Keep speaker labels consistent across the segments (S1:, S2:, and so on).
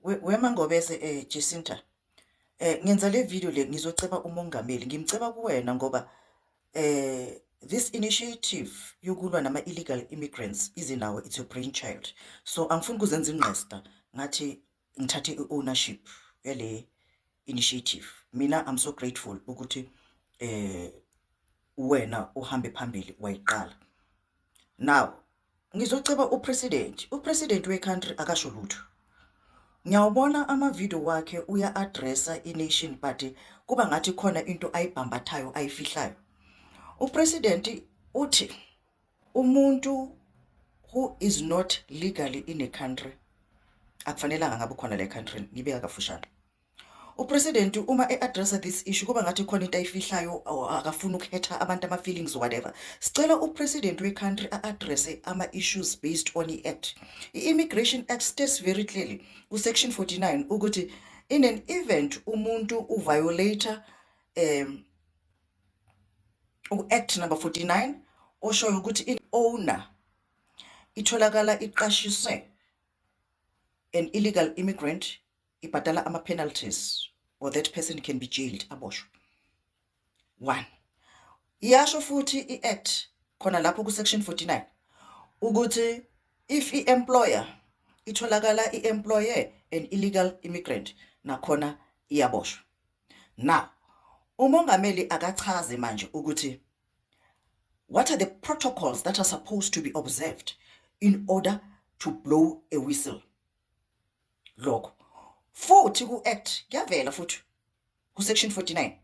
S1: WeMangobese Jacinta, ngenza le video le ngizoceba umongameli, ngimceba kuwena ngoba this initiative yokulwa nama illegal immigrants izinawo, it's your brainchild. So angifuni kuzenza ingqesta ngathi ngithathe i-ownership yale initiative. Mina I'm so grateful ukuthi wena uhambe phambili wayiqala. Now ngizoceba upresident, upresident we-country akasho lutho. Ngiyawubona ama-video wakhe uya-addressa i-nation, but kuba ngathi khona into ayibhambathayo ayifihlayo. Upresident uthi umuntu who is not legally in a country akufanelanga ngabe khona le country, ngibeka kafushane. Upresident uma e-addressa this issue kuba ngathi khona into ayifihlayo or akafuni ukukhetha abantu ama-feelings or whatever. Sicela upresident we-country a-addresse ama-issues based on i-act. I-Immigration Act states very clearly ku-section 49 ukuthi in an event umuntu uviolate u-act number 49 oshoyo ukuthi i-owner itholakala iqashise an illegal immigrant, ibhadala ama-penalties or that person can be jailed, aboshwe. One, iyasho futhi i-act khona lapho ku-section 49 ukuthi if i-employer itholakala i-employer an illegal immigrant, nakhona iyaboshwa. Now umongameli akachaze manje ukuthi what are the protocols that are supposed to be observed in order to blow a whistle. Lokho futhi ku-act kuyavela futhi ku-section 49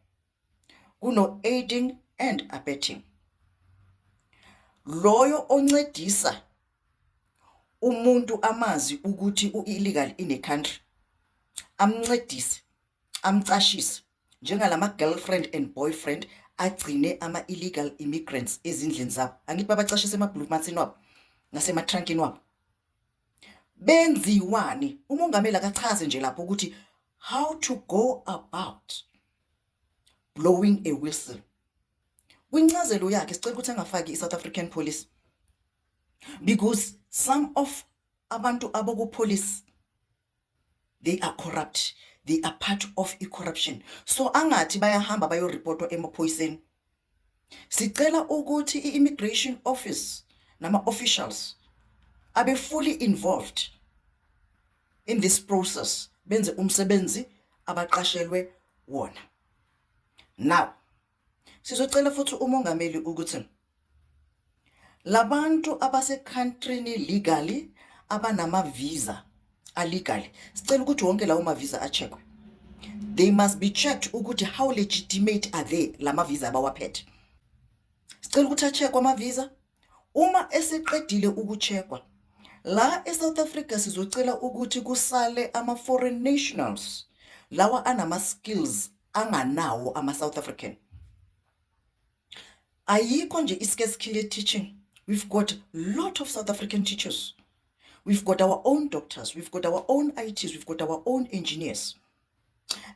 S1: kuno aiding and abetting, loyo oncedisa umuntu amazi ukuthi u-illegal in a country, amncedise, amcashise, njengalama girlfriend and boyfriend agcine ama-illegal immigrants ezindlini zabo. Angithi babacashise ema-blue wabo nasematrankini wabo, benziwani? Umongameli akachaze nje lapho ukuthi how to go about blowing a whistle. Kwincazelo yakhe sicela ukuthi angafaki i-South African Police, because some of abantu abaku-police, they are corrupt, they are part of i-corruption, so angathi bayahamba bayoripotwa emaphoyiseni. Sicela ukuthi i-immigration office nama-officials abe fully involved in this process, benze umsebenzi abaqashelwe wona. Now sizocela futhi umongameli ukuthi labantu abase-countryni legally, abanama visa alegal, sicela ukuthi wonke lawo ma visa acheckwe. They must be checked ukuthi how legitimate are they, lama visa abawaphethe. Sicela ukuthi acheckwe ama visa. Uma eseqedile ukucheckwa la eSouth Africa, sizocela ukuthi kusale ama foreign nationals lawa anama skills anganawo ama South African. Ayikho nje i-scarce skill teaching. We've got lot of South African teachers, we've got our own doctors, we've got our own ITs, we've got our own engineers,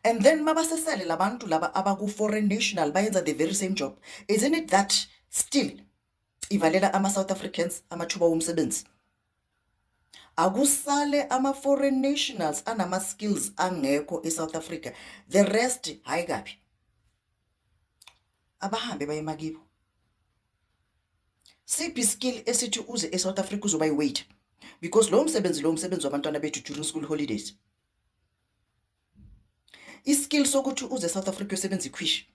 S1: and then mabasesele labantu laba abaku-foreign national bayenza the very same job. Isn't it that still ivalela ama-South Africans amathuba womsebenzi? Akusale ama-foreign nationals anama-skills angekho e-South Africa. The rest, hayi kabi, abahambe baye emakibo. Siphi skill esithi uze e-South Africa uzoba yi-waiter? Because lowo msebenzi, lowo msebenzi wabantwana bethu during school holidays. Iskill sokuthi uze e-South Africa uyosebenza ikhwishi,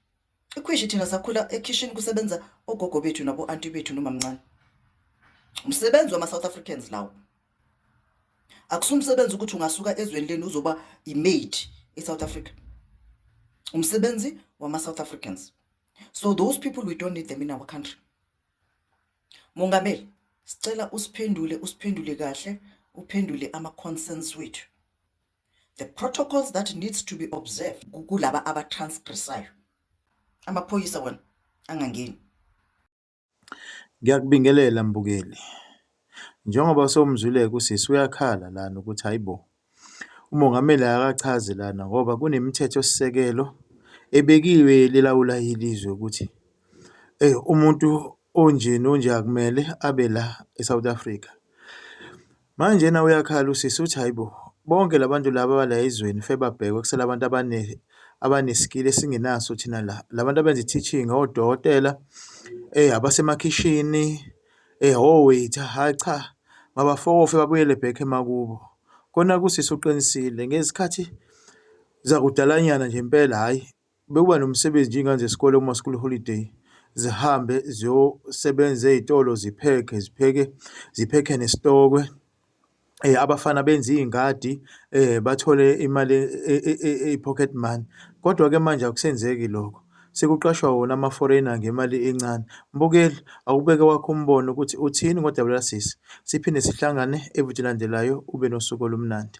S1: ikhwishi thina sakhula ekhishini kusebenza ogogo bethu nabo-anti bethu nomamncane. Umsebenzi wama-South Africans lawo, akusumsebenzi ukuthi ungasuka ezweni lenu uzoba i-maid e-South Africa. Umsebenzi wama-South Africans. So those people, we don't need them in our country. Mongameli, sicela usiphendule, usiphendule kahle, uphendule ama-concerns wethu, the protocols that needs to be observed kulaba abatransgressayo. Amaphoyisa wona angangeni.
S2: Ngiyakubingelela, mbukeli. Njengoba sewumzwile-ke usisi uyakhala lana ukuthi hhayi bo, umongameli akachaze lana ngoba kunemithetho-sisekelo ebekiwe lelawula ilizwe ukuthi umuntu onje nonje akumele abe la e-South Africa. Manjena uyakhala usisi uthi hhayi bo, Bonke la bantu laba abala ezweni fanele babhekwe kusele abantu abane-skill esingenaso thina la. La bantu abenza i-teaching, odokotela, abasemakhishini, o-waiter, hhayi cha, mabafokofe babuyele back emakubo. Kona kusisi uqinisile ngezikhathi zakudalanyana nje impela hhayi bekuba nomsebenzi nje iy'ngane zesikole kuma-school holiday, zihambe ziyosebenza ey'tolo ziphekhe, zipheke, ziphekhe nesitokwe. Abafana benze iy'ngadi bathole imali eyi-pocket money. Kodwa-ke manje akusenzeki lokho, sekuqashwa wona ama-foreigner ngemali encane. Mbukeli, awubeke owakho umbono ukuthi uthini ngodaba lukasisi. Siphinde sihlangane evidweni elandelayo, ube nosuku olumnandi.